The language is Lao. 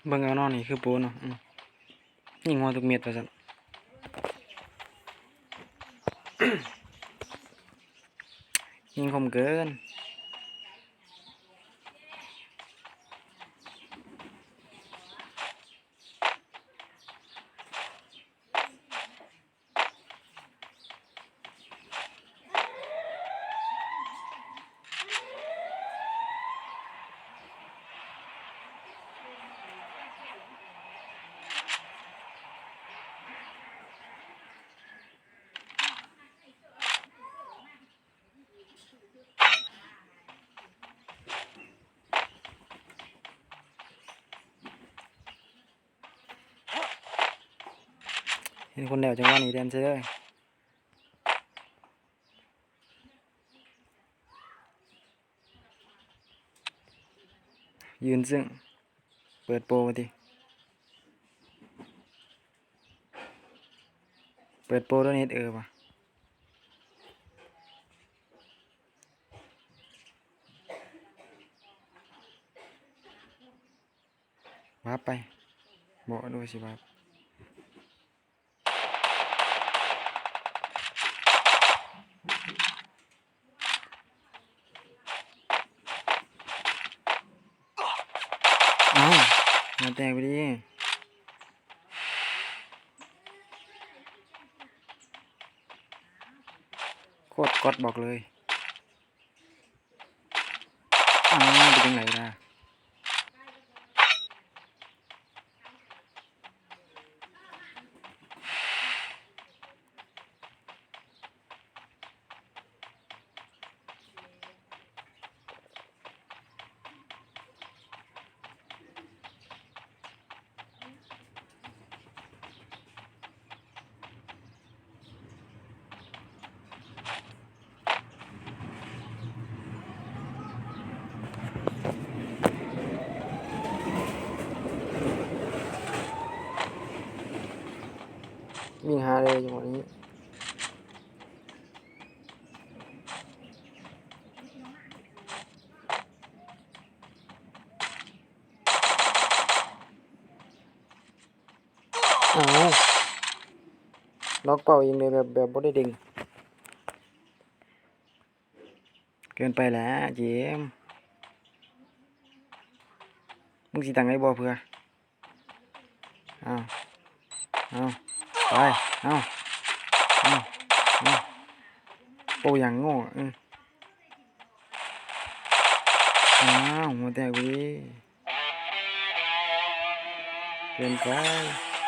ເບິ່ງເອົາເນາະ ນີ້ຄືໂປເນາະ ອືມ ຍິງຫົວທຸກເມັດວ່າຊັ້ນ ຍິງຄົມເກີນ. ເຫັນຄົນແລ້ວ ຈັງຫວະນີ້ແລ່ນໃສ່ເລີຍ. ຢືນເຊິ່ງ ເປີດໂປວ່າຕິ ເປີດໂປໂດເນັດເອີວ່າ ວາບໄປ ບໍ່ ຫຼືວ່າຊິວາບ. ອ້າວ ຫົວແຕກພໍດີ ໂຄດກ໋ອດບອກເລີຍ. ອ້າວ ເປັນຈັ່ງໃດລະ? ຍິງຫາເລີຍຈັງຫວະນີ້. ເອົາ ລັອກເປົ້າອີກເລີຍ ແບບ ແບບບໍ່ໄດ້ເດັງ ເກີນໄປແຫຼະເຈມ ມຶງຊິຕັ້ງໄວ້ບໍ່ເພື່ອ ເອົາ ເອົາ ໄປ ເອົາ ເອົາ ເອົາ ໂອ້ ຢ່າງໂງ່ ອື ອ້າວ ຫົວແຕກເວີຍ ເກີນໄປ.